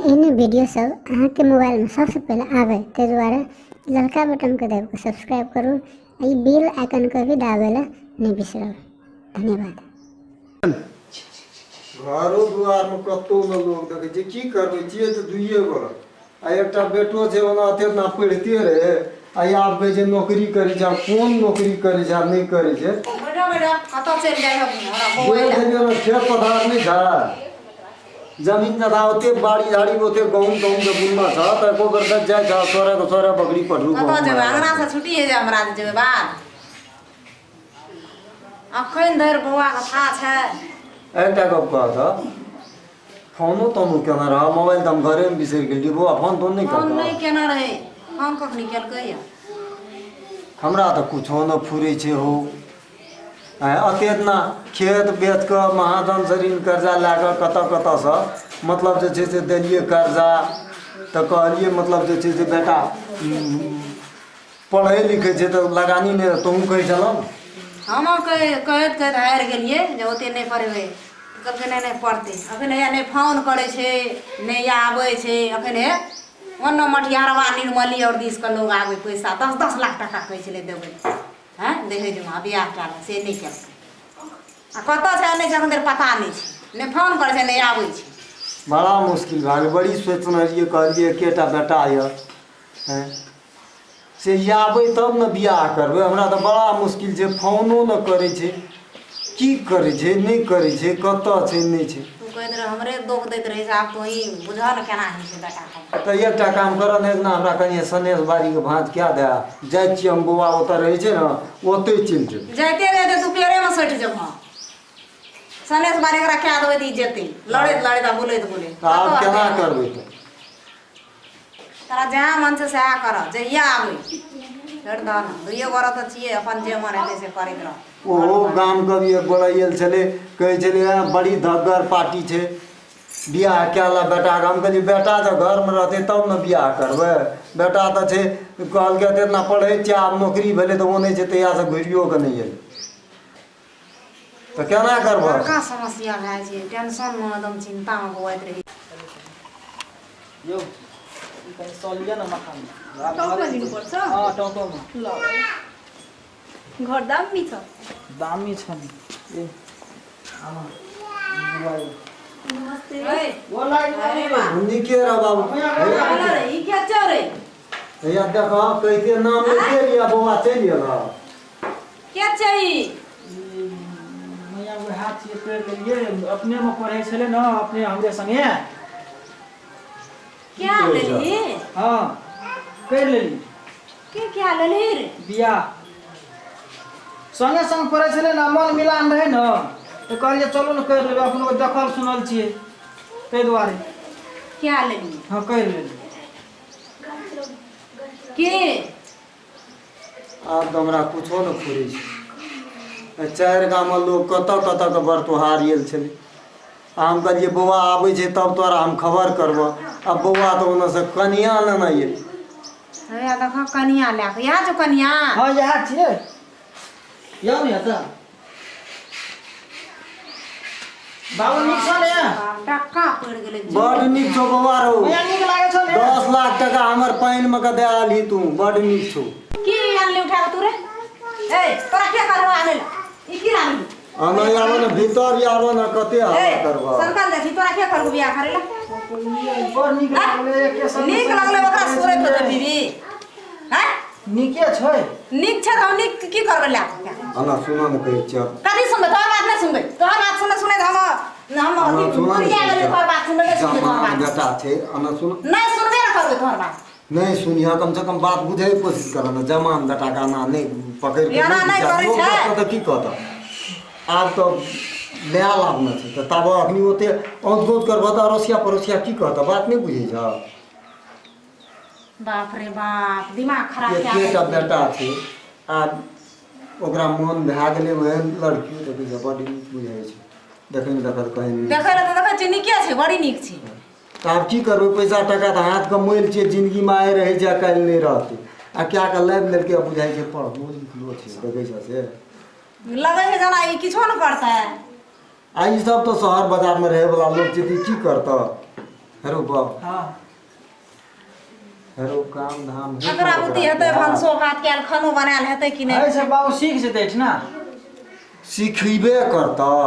एहने वीडियो सब अहाँके मोबाइलमे सबसँ पहिले आबै, ताहि दुआरे ललका बटनके दाबि कऽ सब्सक्राइब करू आ ई बेल आइकनके भी दाबै लए नहि बिसरब। धन्यवाद। घरो दुआरमे कतहु ने लोक देखै छै। की करबै, छियै तऽ दुइए गोरा आ एकटा बेटो छै। ओना एते ना पढ़िते रहै आ आब कहै छै नौकरी करै छै। आब कोन नौकरी करै छै आ नहि करै छै। बैठो बैठो, कतऽ चलि जाइ हो हमरा बौआ गेल लए? छलियै ने, खेत पथार नहि छै, जमीन जथा ओते, बाड़ी झाड़ी ओते, गहूँम तहूँम के बुनना छ तऽ एको बेर दस जाइ छ सोरे के सोरे बकरी पटरू। कतऽ गहूँम जेबै? अङ्गना से छुट्टी होइ जाइ हमरा जे जेबै बाध। अखन धरि बौआके था छै। एकटा गप कहऽ तऽ फोनो तोनो केने रह? मोबाइल तऽ हम घरेमे बिसरि गेलियै। बौआ फोन तोन नहि फोन नहि केलकौ? केने रहै। फोन कखनी केलकै यऽ? हमरा तऽ कुछो नहि फुरै छै हौ। आँय, एते एतना खेत बेच कऽ, महाजनसँ ऋण कर्जा लए कऽ, कतऽ कतऽसँ मतलब जे छै से देलियै कर्जा। तऽ कहलियै मतलब जे छै से बेटा पढ़ै लिखै छै तऽ लगानी नहि। तोहूँ कहै छलह ने? हमहूँ कह कहैत कहैत हारि गेलियै जे ओते नहि पढ़बै। कहलकै नहि नहि पढ़तै। अखन हैया नहि फोन करै छै, नहि आबै छै। अखन हे ओन्ने मटिहारवा निर्मली आओर दिसके लोग आबै, पैसा 10-10 लाख टाका कहै छलै देबै। हँ, दहेजमे बियाह कए लए, से नहि केलकै। आ कतऽ छै नहि छै एखन धरि पता नहि छै। नहि फोन करै छै, नहि आबै छै। बड़ा मुश्किल भए गेल। बड़ी सोचने रहियै, कहलियै एकेटा बेटा यऽ, आँय, से आबै तब ने बियाह करबै। हमरा तऽ बड़ा मुश्किल छै। फोनो नहि करै छै। की करै छै, नहि करै छै, कतऽ छै, नहि छै। तू कहैत रह, हमरे दोख दैत रहै छै। आब तोही बुझह ने केना होइ छै बेटाके। तऽ एकटा काम करऽ ने, एक हमरा कनि सनेस बाड़ीके भाँज कए दए। जाइ छियै हम, बौआ ओतऽ रहै छै ने, ओतहि चलि जेबै। जाइते जाइते तू पेड़ेमे सटि जेबह। सनेस बाड़ी एकरा कए देबै तऽ ई जेतै लड़ैत लड़ैत आ बुलैत बुलैत। तऽ आब केना करबै तऽ? तोरा जहाँ मन छै सएह कर। जहिया आबै छोड़ि दह ने, दुइए गोरा तऽ छियै, अपन जे मन हेतै से करैत रह। ओहो गामके भी एक गोरा आयल छलै, कहै छलै, बड़ी धग्गर पार्टी छै, बियाह कए ला बेटाके। हम कहलियै बेटा जब घरमे रहतै तब ने बियाह करबै। बेटा तऽ छै, कहलकै एते एतना पढ़ै छियै, आब नौकरी भेलै तऽ ओ नहि छै, तहियासँ घुरियो कऽ नहि एलै, तऽ केना करबह? बड़का समस्या भए जाइ छै, टेंशनमे एकदम चिन्तामे बौआइत रही। यौ, ई कनि सऽ लिअ ने मखान। टाउकमा लिनुपर्छ? हँ, टाउकोमा। ल, घर दामी छ। दामी छ नि। ए आमा, बुआ यौ। नमस्ते। गोर लागि अरे बा। नीके रह बाबू। अरे ई के छौ रे? हैया देख, कहिते नाम लेते रहियै, बौआ चलि एलह। के छै ई? मैया, वएह छियै, पढ़ि लेलियै। अपनेमे पढ़ै छलै ने, अपने हमरे संगे। क्या लेलही? हँ, करि लेली। के क्या लेलही रे? बियाह संगे संग पढ़ै छलै ने, मन मिलान रहै ने, तऽ कहलियै चलू ने करि लेबै। अपनो देखल सुनल छियै, ताहि दुआरे। क्या लेलही? हँ, करि लेली। के? आब तऽ हमरा कुछो नहि फुरै छै। चारि गामक लोक कतऽ कतऽके बरतोहार आयल छलै आ हम कहलियै बौआ आबै छै तब तोरा हम खबर करबह। आ बौआ तऽ ओन्नऽसँ कनिआँ लेने एलै। हैया देखऽ, कनिया लए कऽ इएह छौ कनिया? हँ, इएह छियै। यौ ने तऽ बाबू नीक छौ ने? टक्का पड़ि गेलै। बड नीक छौ बौआ रौ। भैया, नीक लागै छौ ने? 10 लाख टका हमर पानिमे के दए आलही तू। बड नीक छौ। की आनली उठा कऽ तू रे? ए, तोरा के कहलौ आनै ला? ई की लानली? आना आबऽ ने, भीतर आबऽ ने, कते ए हल्ला करबह? सरकल जाइ छी। तोरा के कहलौ बियाह करै ला? बड़ नीक लागलै एके संग। नीक लगलै ओकरा सूरत होतै बीबी हैं? नीके छै। नीक छै तऽ हम नीक की करबै लए कऽ? आना सुनऽ ने, कहै छियौ। कथी सुनबै? तोहर बात नहि सुनबै। तोहर बात सुनै सुनै हम हम आना अथी सुनऽ ने, बुढ़िया गेलियै। तोहर बात सुनबै नहि सुनबै तोहर जमान बात। बेटा छै, आना सुन। नहि सुनबे ने करबै तोहर बात। नहि सुनिह, कम से कम बात बुझै के कोशिश कर ने। जमान बेटा के आना नहि पकड़ि के एना नहि घिचा। करै लोक छै। देखतऽ तऽ की कहतऽ? आब तऽ नया लाभ ने छै, तऽ ताबऽ अखनी ओते औत गौत करबह तऽ अड़ोसिया पड़ोसिया की कहतऽ? बात नहि बुझै छह? बाप रे बाप, दिमाग खराब कए एकेटा देलकै। बेटा छै आ ओकरा मोन भए गेलै ओहन लड़की। देखै छै, बड्ड नीक बुझाइ छै देखैमे, देखत कहीं नीक। देखै लए तऽ देखै छियै नीके छै, बड़ी नीक छै। तऽ आब की करबै? पैसा टाका तऽ हाथके मैल छियै। जिन्दगीमे आइ रहै छै आ काल्हि नहि रहतै। आ कए कऽ लाबि लेलकै आ बुझाइ छै पढ़लो लिखलो छै, देखै छ से। लगै छै जेना ई किछो नहि करतै। आ ई सब तऽ शहर बाजारमे रहैवला लोक छै, तऽ ई की करतऽ? हेरो बाप। हँ। हेरो काम धाम होइ एकरा छौ बुद्धि ओकरा? हेतै भनसो भात कयल खानो बनायल हेतै कि नहि? एहिसँ बाबू सीख जेतै एहिठिना। सिखैबे करतऽ।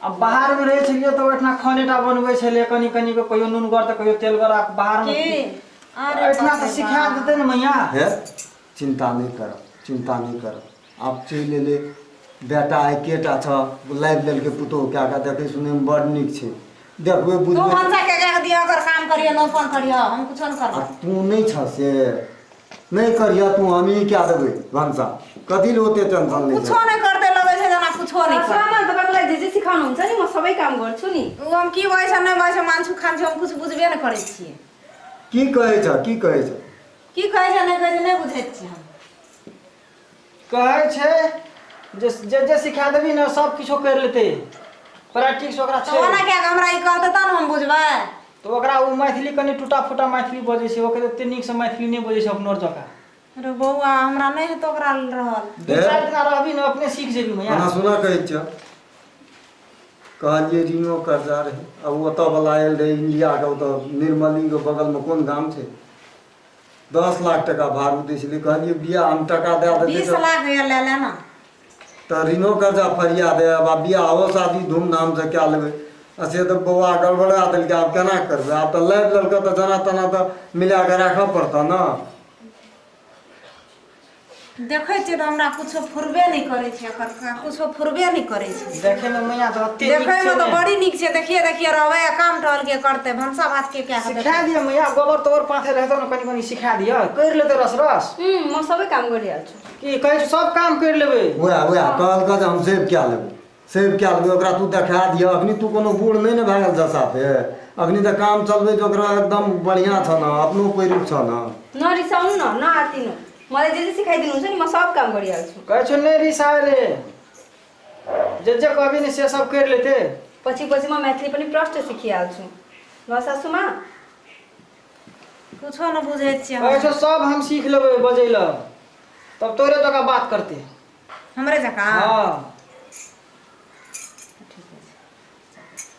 आ बाहरमे रहै छलियै तऽ ओहिठिना खानेटा बनबै छलियै कनि कनि कऽ, कहियो नूनगर तऽ कहियो तेलगर। आ बाहरमे की अरे एहिठिना बाप तऽ रे सिखा बाप। देतै ने मैया। हे, चिन्ता नहि कर, चिन्ता नहि कर। आब चलि एलै बेटा, एकेटा छ, लाबि लेलकै पुतोहु कए कऽ। देखै सुनैमे बड़ नीक छै, देखबै तू बुझबै। भनसा के कऽ दिअ, ओकर काम करिय, नौपन करिय, हम कुछो नहि आ करबै। तू नहि छ से नहि करिह तू, हमही कए देबै भनसा। कथी लए ओते टेंशन लै कुछो नहि करतै, लगै छै जेना कुछो नहि करतै। सासुआमा, तपाईँको लागि जे जे सिकाउनुहुन्छ नि, म सबै काम गर्छु नि। ओ हम की बजै छै नहि बजै छै, मानछु खान छै, हम कुछ बुझबे नहि करै छियै। की कहै छ, की कहै छ? की कहै छै नहि कहै छै, नहि बुझैत छियै हम। कहै छै जे जे जे सिखा देबही ने, सब किछो करि लेतै, प्रैक्टिस ओकरा तऽ छै। ओना किया हमरा ई कहतै तब ने हम बुझबै। तऽ ओकरा ओ मैथिली कनि टूटा फूटा मैथिली बजै छै, ओकर ओते नीकसँ मैथिली नहि बजै छै अपनो जकाँ। अरे बौआ, हमरा नहि हेतौ ओकरा रहल। 2-4 दिना रहबी ने, अपने सीख जेबी मैया। ओना सुना, कहै छियौ, कहलियै ऋणो कर्जा रहै आ ओतऽ वला आयल रहै इंडियाके, ओतऽ निर्मलीके बगलमे कोन गाम छै, 10 लाख टका भाड़ू दै छलै। कहलियै बियाह हम टका दए देतै। 20 तऽ लाख होइया, ले ले ने। तऽ ऋणो कर्जा फरिया देब आ बियाहो शादी धूमधामसँ कए लेबै। आ से तऽ बौआ गड़बड़ा देलकै। आब केना करबै? आब तऽ लाबि लेलकै तऽ जेना तेना तऽ मिला कऽ राखऽ पड़तऽ ने। देखै छियै तऽ हमरा कुछो फुरबे नहि करै छै एकर, कुछो फुरबे नहि करै छै। देखैमे मैया तऽ ओते नीक देखैमे छै तऽ ने। बड़ी नीक छै, देखिए देखिए रहबै आ काम टहल के करतै, भनसा भात के क्या सिखा दिअ मैया, गोबर तोबर पाथे रहतौ ने, कनि कनि सिखा दिअ, करि लेतै रस रस। म सबै काम गरिहाल्छु। की कहै छै, सब काम करि लेबै। उएह उएह कहलकै जे हम सेव कए लेबै, सेव कए लेबै। ओकरा तू देखा दिअ। अखनी तू कोनो बूढ़ नहि ने भए गेल छ साफे, अखनी तऽ काम चलबै ओकरा एकदम बढ़िआँ छ ने, अपनो पैरूख छ ने। नरिसाउनु न, नआत्तिनु, मलाई जे जे सिकाइदिनुहुन्छ नि, म सब काम गरिहाल्छु। कहै छौ नहि रिसाए रे, जे जे कहबी ने से सब करि लेतै। पछि पछि म मैथिली पनि प्रष्ट सिकिहाल्छु ल सासूमा। कुछो नहि बुझै छियै कहै हम। छौ सब हम सीख लेबै बजै लए, तब तोरे जकाँ बात करतै। हमरे जकाँ? हँ।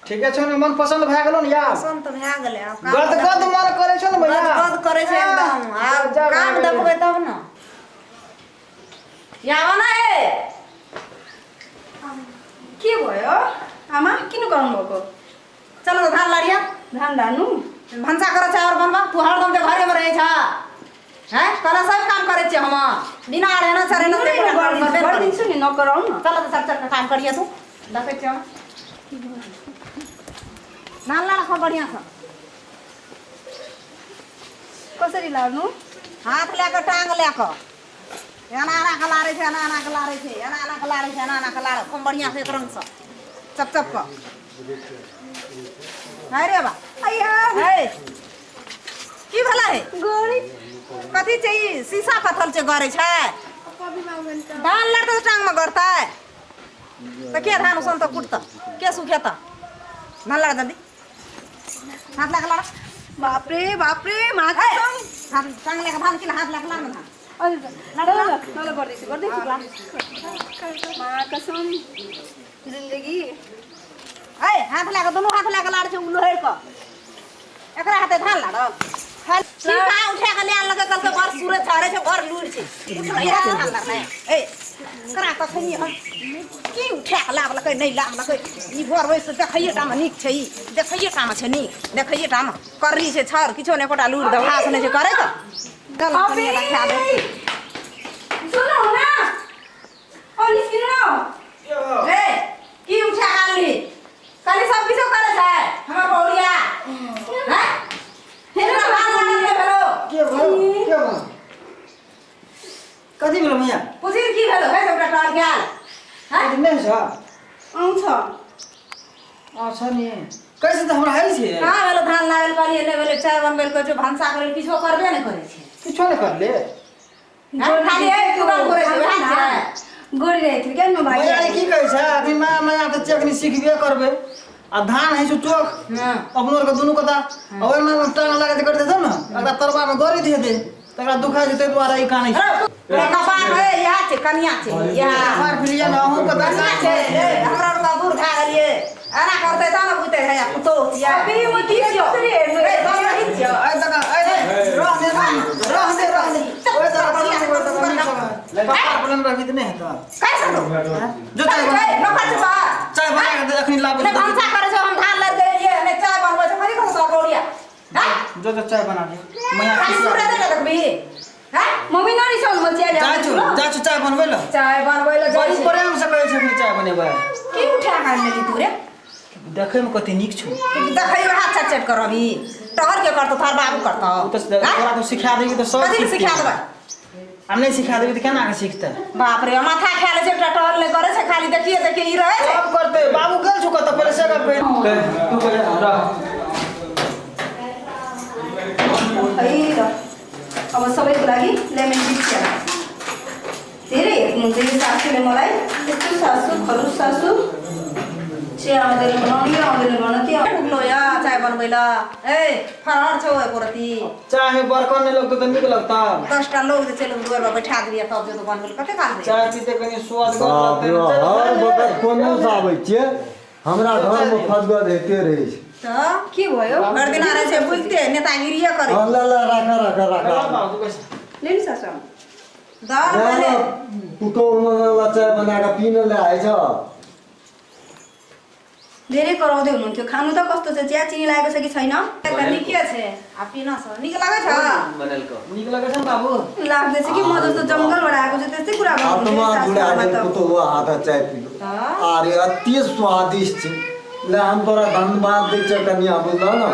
ठीके छौ ने, मन पसन्द भए गेलौ ने यार? पसन्द तऽ भए गेलै, आब काम गद गद मन करै छौ ने भैया? गद करै छै एकदम। आब गजब भए काम गेलै। देखबै तब ने। आब ना हे। के भयो आमा, किन कराउनु भएको? चलो तऽ धान लारिया। धान धान्नु? भनसा कर, चाउर बनबा। तू हरदम तऽ घरेमे रहै छ हैं, कहला सब काम करै छियै हम, बिना अढ़ेना चढ़ेना। गरिदिन्छु नि, नकराउनु न। चल तऽ चल चल काम करिए तू, देखै छियै हम। धान लाड़ खूब बढ़िआँसँ। कसरी लार्नु? हाथ लए कऽ, टांग लए कऽ, एना एना कऽ लारै छै, एना एना कऽ लारै छै, एना एना कऽ लारै छै, एना एना कऽ लारै, खूब बढ़िआँसँ एक रङ्गसँ चप चप कऽ। है रे बा। अय्या। है, की भेलै हे? गरी। कथी छै ई? शीशा पथल छै, गरै छै। धान लड़तै तऽ टांगमे गड़तै तऽ के धान उसनतऽ, कुटतऽ के, सुखेतऽ? धान लड़ जल्दी, हाथ लए कऽ लड़। बाप रे बाप रे, मा है, हाथ टांग लए कऽ धान किन, हाथ लए कऽ लाड़ ने धान। ल ल ल, गर्दैछु गर्दैछु, मा कसम जिन्दगी। है, हाथ लए कऽ, दुनू हाथ लए कऽ लाड़ छै। ओ लोहरि कऽ एकरा हाथे धान लाड़ल सीधा उठा कऽ ले आनलकै। कहलकै बड़ सूरज चढ़ै छै, बड़ लूरि छै। उठलै हाथे धान लाड़लै। ए, एकरा कखनी हम की उठा कऽ लाबलकै, नहि लाबलकै। ई घर ओहिसँ देखैये टामे नीक छै, ई देखैये टामे छै नीक, देखैये टामे कररी छै छर, किछो नहि, एकोटा लूरि दभास नहि छै करै तऽ चल कनिये रखा दे। सुन्नु न, औ निस्किनु न। रे, की उठा कऽ आनली? कहली सब किछो करै छै हमर बहुरिया हैं, एकरा धान लाड़ल नहि भेलौ। के भयो, के भयो, कथी भेलो मैया? पुछी की भेलौ है, सबटा टहल गेल हैं। कथी नहि छ? आउँछ। अच्छा नि, कैसे तऽ हमरा हइ छै। कहाँ भेलौ धान लागल? कहलियै नहि भेलै, चाय बनबै लए कहै छौ, भनसा करै लए, किछो करबे नहि करै छै। किछो नहि करले? हैं, खाली है दुकान करै छै, वएह छै। गरिरहेको थियो क्या म भाइ। मैया की कहै छै, अभी माया माया तऽ चेकनी सिखबे करबै आ धान हइ छै चोख। अपनो आरके दुनू कता आ ओहिमे टांग लागैत करतै तब ने, एकरा तरबामे गड़ैत हेतै, तकरा दुखाइ छै, ताहि दुआरे ई कानै छै। कपार है इएह छै कनिया छै इएह कपार फिर ने अहूँ के कनिया छै ए हमरा आर तऽ दूर भए गेलियै एना करतै तब ने बुझतै है पुतोह छियै अभी म के कसरी हेर्नु ए दम रही छियै आइ तक आइ रह दे रह दे रह दे ओइ तरह कपार पर रहबी तऽ नहि हेतौ काय करतौ जो चाय बना नौकर छै बा चाय बना के अखनी लाबै नहि भनसा करै छौ हम धान लग गेलियै नहि चाय बनबै छौ कथी करतौ गौरिया हैं जो जो चाय बना ले मैया खाली सूरज नहि देखबी हैं मम्मी नरिसाउनु म चिया जाइ ल्याउँछु छु ल जाइ छु चाय बनबै ल चाय बनबै लए जाइ बड़ी छै प्रेम से कहै छै अखनी चाय बनेबै की उठा के आनि लेली तू रे देखै में कते नीक छौ देखै हाथ चट चट करबी टहर के करतौ तोहर बाबू करतौ ओ तऽ तोरा तो सिखा देबी तऽ सब कथी सीखतै। सिखा देबै आब नहि सिखा देबी तऽ केना के सीखतै बाप रे माथा खा लै छै एकटा टहल नहि करै छै खाली देखिए देखिए ई रहै छै सब करतै बाबू गेल छौ कतऽ पहिले से गप कर तू पहिले रह है ल अब सबैको लागि लेमन टी चिया धेरै हेर्नुहुन्छ यो सासूले मलाई यस्तो सासू खरुस सासू चिया आउँदैन बनाउनु यो आउँदैन बनाउनु त्यो उठलो या चाय बनबै लए ए फरहर छौ एको रत्ती चाय में बरकन नहि लगतौ तऽ नीक लगतौ 10टा लोग जे चलि दुआर पर बैठा देलियै तब जे तो बनबै लए कते काल चाय पीते कनि स्वाद बाप रे हर वक्त कोनो से आबै छियै हमरा घरमे फसगद होइते रहै छै तऽ के भयो भरि दिना रहै छै बुझते नेतागिरिये करै हँ, ल ल राख राख राख लिनु सासू दर पहिले पुतोहु चाय बना कऽ पीने लए आइ छ धेरै कराउँदै हुनुहुन्थ्यो खानु त कस्तो छ चिया चिनी लागेको छ कि छैन त नीके छै आ पीना सब नीक लागै छ नीक लगै छ नि बाबू लाग्दैछ कि म जस्तो जङ्गलबाट आएको छु त्यस्तै कुरा आत्मा गर्नुहुन्थ्यो जुड़ा सासूआमा गेल त पुतोहु हाथ चाय पीलो तऽ अरे अति स्वादिष्ट छै ले हम तोरा धन्यवाद दै छियौ कनिया बुझलह ने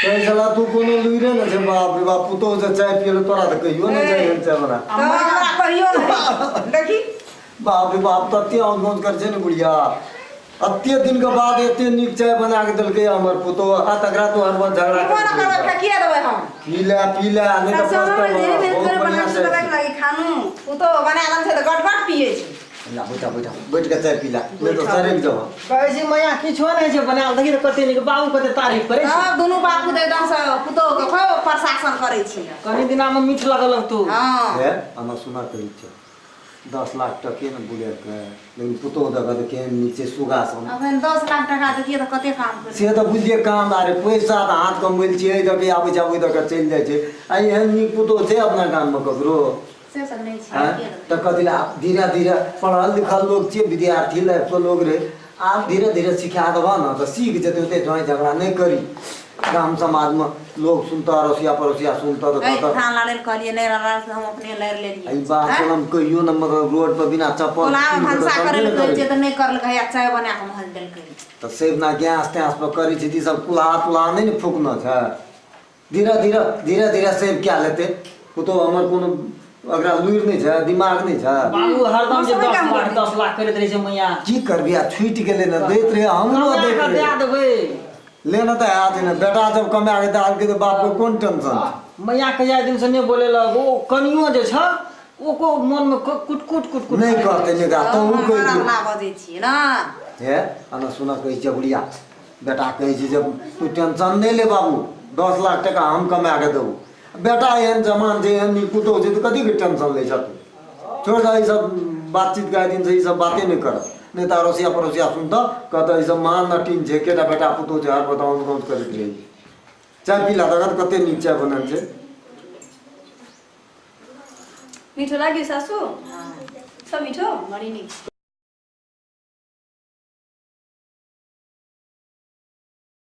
कहै छला तू कोनो लुइरे ने छै बाप रे बाप पुतोहु से चाय पियलो तोरा तऽ कहियो नहि चाय चाय बना तऽ हमरा कहियो नहि देखी बाप रे बाप तते औंध गौंध करै छै ने बुढ़िया अते दिन के बाद एते नीक चाय बना के देलकै हमर पुतोहु आ तकरा तो हर बार झगड़ा पीबो न करबै फेकिए देबै हम पी ले पी ले नहीं तऽ सासूआमा मैले धेरै पछतेबह मिहिनेत बहुत गरेर बढ़िया बनाएको छु चाय तपाईँको लागि खानु पुतोहु बना देने छै तऽ गट गट पियै छै ला बैठा बैठा बैठ के चाय पी ले नहीं तऽ सड़क जब कहै छी मैया किछो नहि छै बनायल देखी तऽ कते नीक बाबू कते तारीफ करै छै सब दुनू बापू तऽ एकदम से पुतोहु के खूब प्रशासन करै छै कनि दिनामे मीठ लगल लगतौ हँ हे आना सुना कहै छै 10 लाख टके ने बुलेके लेकिन पुतोहु देखऽ तऽ केहन नीक छै सुगा सन अखन 10 लाख टका देतियै तऽ कते काम करितियै से तऽ बुझिए काम अरे पैसा तऽ हाथ कमबै छियै एहि दऽ के आबै छै ओहि दऽ के चलि जाइ छै आ एहन नीक पुतोहु छै अपना गाममे ककरो से सब नहि छै आँय? तऽ कथी लए आब धीरे धीरे पढ़ल लिखल लोग छियै विद्यार्थी लाइफके लोग रहै आब धीरे धीरे सिखा देबह ने तऽ सीख जेतै ओते झोँइ झगड़ा नहि करी गाम समाजमे लोग सुनतऽ अड़ोसिया पड़ोसिया सुनतऽ तऽ ए कहतऽ धान लाड़ै लए कहलियै नहि लाड़ल तऽ हम अपने लाड़ि लेलियै ई बात आँय? हम कहियो ने मतलब रोड पर बिना चप्पल कोलामे पीन के भनसा तऽ करै चलबे लए ने कहै करै छियै तऽ नहि करलकै हैया चाय बना कऽ महल देलकै तऽ सेवना गैस तैस पर करै छै तऽ ई सब कुल्हा तुल्हा नहि ने फूकना छै धीरे धीरे धीरे धीरे सेव कए लेतै पुतोहु हमर कोनो ओकरा लुरि नहि छै दिमाग नहि छै बाबू हरदम जे सबै 10 काम लाख गर्दै 10 लाख करैत रहै छै मैया की करबी आ छुटि गेलै ने दैत रहै हमरो कमा दैत कऽ रहै दए देबै लेने तऽ हैत ने बेटा जब कमा के देलकै तऽ बापके कोन टेंशन छै मैया कहिया दिन से नहि बोलेलक ओ कनियो जे छ ओको मनमे कुट कुट कुट कुट नहि कहतै नहि कहतै तहूँ कहि दियौ हमरा बजै छियै ने हे एना सुना कहै छै बुढ़िया बेटा कहै छै जे तू टेंशन नहि ले बाबू 10 लाख टका हम कमा के देबू बेटा एहन जमान छै एहन नीक पुतोहु छै तऽ कथीके टेंशन लै छह तू छोड़ दह ई सब बातचीत गाय दिन से ई सब बाते नहि करब नहि तऽ अड़ोसिया पड़ोसिया सुनतऽ कहतऽ ई सब महान नटीन छै एकेटा बेटा पुतोहु छै हर बताउन गाउन करैत रहै छै चाय पीला तखन कते नीक चाय बनल छै मिठो लाग्यो सासू छ मिठो बड़ी नीक।